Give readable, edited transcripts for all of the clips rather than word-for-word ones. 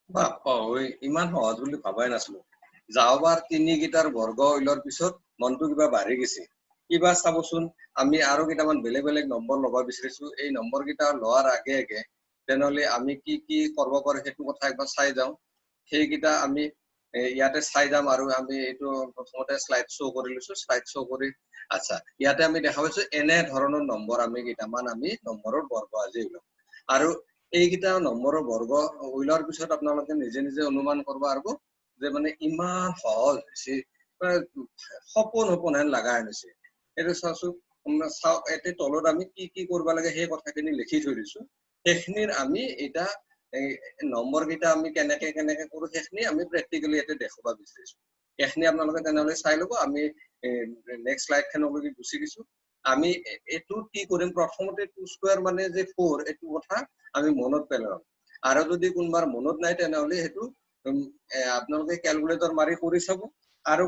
বাপ্পা ঐ, ইমান সহজ বুলি ভাবাই নাছিলো। যোৱাবাৰ তিনিকেইটাৰ বৰ্গ ওলোৱাৰ পিছত মনটো কিবা বাঢ়ি গৈছে। কিবা চাবচোন, আমি আৰু কেইটামান বেলেগ বেলেগ নম্বৰ ল'ব বিচাৰিছো। এই নম্বৰ কেইটা লোৱাৰ আগে আগে তেনেহ'লে আমি কি কি কৰিব পাৰো সেইটো কথা একবাৰ চাই যাওঁ। সেইকেইটা আমি ইয়াতে চাই যাম। আৰু আমি এইটো প্ৰথমতে শ্লাইড শ্ব' কৰি লৈছো। শ্লাইড শ্ব' কৰি, আচ্ছা, ইয়াতে আমি দেখা পাইছো এনে ধৰণৰ নম্বৰ আমি কেইটামান আমি নম্বৰৰ বৰ্গ আজি ওলাম। আৰু এইকেইটা নম্বৰৰ বৰ্গ ওলোৱাৰ পিছত আপোনালোকে নিজে নিজে অনুমান কৰিব পাৰিব যে মানে ইমান সহজ হৈছে, সপোন সপোন হেন লগা হৈছে। এইটো চাওঁচোন, চাওক, এতিয়া তলত আমি কি কি কৰিব লাগে সেই কথাখিনি লিখি থৈ দিছো। সেইখিনিৰ আমি এতিয়া এই নম্বৰ কেইটা আমি কেনেকে কেনেকে কৰো সেইখিনি আমি প্ৰেক্টিকেলি ইয়াতে দেখুৱাব বিচাৰিছো। এইখিনি আপোনালোকে তেনেহ'লে চাই ল'ব। আমি নেক্সট শ্লাইডখনলৈকে গুচি গৈছো। আমি এইটো কি কৰিম? প্ৰথমতে টু স্কুৱেৰ মানে যে ফ'ৰ, এইটো কথা আমি মনত পেলাম। আৰু যদি কোনোবাৰ মনত নাই, তেনেহ'লে সেইটো আপোনালোকে কেলকুলেটৰ মাৰি কৰি চাব। আৰু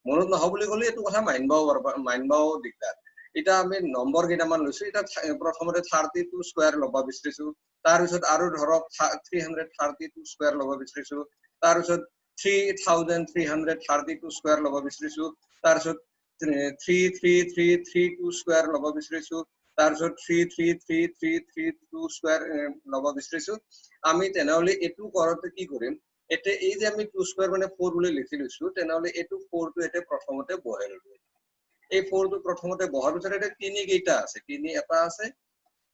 মনত নহব বুলি ক'লে এইটো কথা মানিবও পাৰিব, মানিবও দিগদাৰ। এতিয়া আমি নম্বৰ কেইটামান লৈছো। এতিয়া প্ৰথমতে 32 স্কুৱেৰ ল'ব বিচাৰিছো। তাৰপিছত আৰু ধৰক 332 স্কুৱেৰ ল'ব বিচাৰিছো। তাৰপিছত 3332 স্কুৱেৰ ল'ব বিচাৰিছো। তাৰপিছত 33332 স্কুৱেৰ ল'ব বিচাৰিছো। তাৰপিছত 333332 স্কুৱেৰ ল'ব বিচাৰিছো। আমি তেনেহ'লে এইটো কৰোঁতে কি কৰিম? এতিয়া এই যে আমি টু স্কুৱেৰ মানে ফ'ৰ বুলি লিখি লৈছো, তেনেহ'লে এইটো ফ'ৰটো এতিয়া প্ৰথমতে বহাই ললো। এই ফ'ৰটো প্ৰথমতে বহাৰ পিছত এতিয়া তিনি কেইটা আছে? তিনি এটা আছে।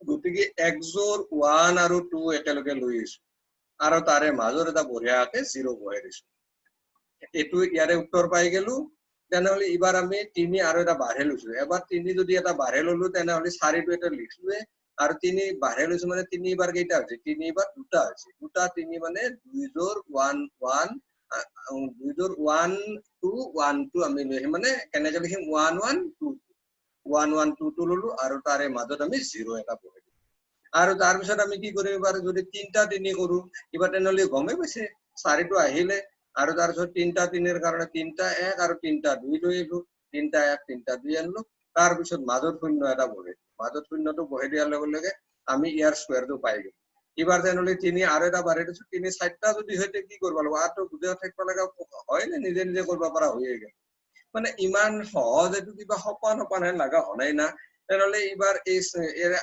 গতিকে একযোৰ ওৱান আৰু টু একেলগে লৈ আহিছো আৰু তাৰে মাজত এটা বঢ়িয়াকে জিৰ' বহাই দিছো। এইটো ইয়াৰে উত্তৰ পাই গেলো। তেনেহ'লে এইবাৰ আমি তিনি আৰু এটা বাঢ়ে লৈছো। এবাৰ তিনি যদি এটা বাঢ়ে ললো, তেনেহ'লে চাৰিটো এটা লিখিলোৱে। আৰু তিনি বাঢ়ে লৈছো মানে তিনিবাৰ কেইটা হৈছে? তিনিবাৰ দুটা হৈছে। দুটা তিনি মানে দুইযোৰ ওৱান ওৱান, দুইযোৰ ওৱান টু ওৱান টু আমি লৈ আহিম। মানে কেনেকে লিখিম? One one two, one one two two ললো আৰু তাৰে মাজত আমি জিৰ' এটা বহাই দিলো। আৰু তাৰপিছত আমি কি কৰিম? এইবাৰ যদি তিনিটা তিনি কৰো কিবা, তেনেহ'লে গমেই পাইছে চাৰিটো আহিলে। আৰু তাৰপিছত তিনিটা তিনিৰ কাৰণে তিনিটা এক আৰু তিনিটা দুই লৈ আহিলো। তিনিটা এক, তিনিটা দুই আনিলো। তাৰপিছত মাজত শূন্য এটা বহাই দিলো। মাজত শূন্যটো বহাই দিয়াৰ লগে লগে আমি ইয়াৰ স্কুৱেৰটো পাই গ'লো। এইবাৰ তেনেহ'লে তিনি আৰু এটা বাঢ়ি দিছো। তিনি চাৰিটা যদি হয় কি কৰিব লাগিব? আৰু বুজাই থাকিব লগা হয় নে? নিজে নিজে কৰিব পৰা হৈয়ে গ'ল। মানে ইমান সহজ, এইটো কিবা সপান সপান হেন লগা হোৱা নাই না? তেনেহ'লে এইবাৰ এই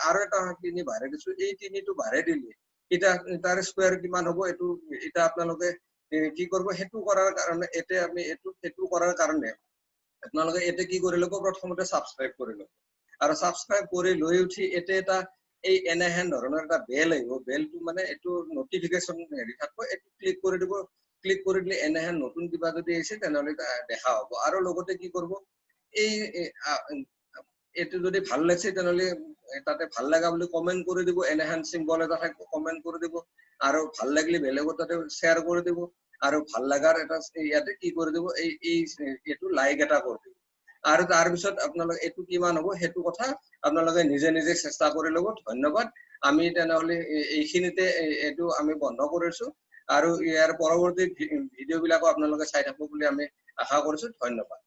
আৰু এটা তিনি বাঢ়ি দিছো। এই তিনিটো বাঢ়ি দিলে এতিয়া তাৰ স্কুৱেৰ কিমান হ'ব? এইটো এতিয়া আপোনালোকে কি কৰিব? সেইটো কৰাৰ কাৰণে এতিয়া আমি এইটো সেইটো কৰাৰ কাৰণে আপোনালোকে এতিয়া কি কৰি ল'ব? প্ৰথমতে ছাবস্ক্ৰাইব কৰি ল'ব। আৰু ছাবস্ক্ৰাইব কৰি লৈ উঠি এতিয়া এটা এই এনেহেন ধৰণৰ এটা বেল আহিব। বেলটো মানে এইটো নটিফিকেশ্যন হেৰি থাকিব, এইটো ক্লিক কৰি দিব। ক্লিক কৰি দিলে এনেহেন নতুন কিবা যদি আহিছে তেনেহ'লে দেখা হ'ব। আৰু লগতে কি কৰিব, এই এইটো যদি ভাল লাগিছে তেনেহ'লে তাতে ভাল লগা বুলি কমেণ্ট কৰি দিব। এনেহেন চিম্বল এটা থাকিব, কমেণ্ট কৰি দিব। আৰু ভাল লাগিলে বেলেগৰ তাতে শ্বেয়াৰ কৰি দিব। আৰু ভাল লগাৰ এটা ইয়াতে কি কৰি দিব, এই এইটো লাইক এটা কৰি দিব। আৰু তাৰপিছত আপোনালোকে এইটো কিমান হ'ব সেইটো কথা আপোনালোকে নিজে নিজে চেষ্টা কৰি ল'ব। ধন্যবাদ। আমি তেনেহ'লে এইখিনিতে এইটো আমি বন্ধ কৰিছো। আৰু ইয়াৰ পৰৱৰ্তী ভিডিঅ' বিলাকো আপোনালোকে চাই থাকো বুলি আমি আশা কৰিছো। ধন্যবাদ।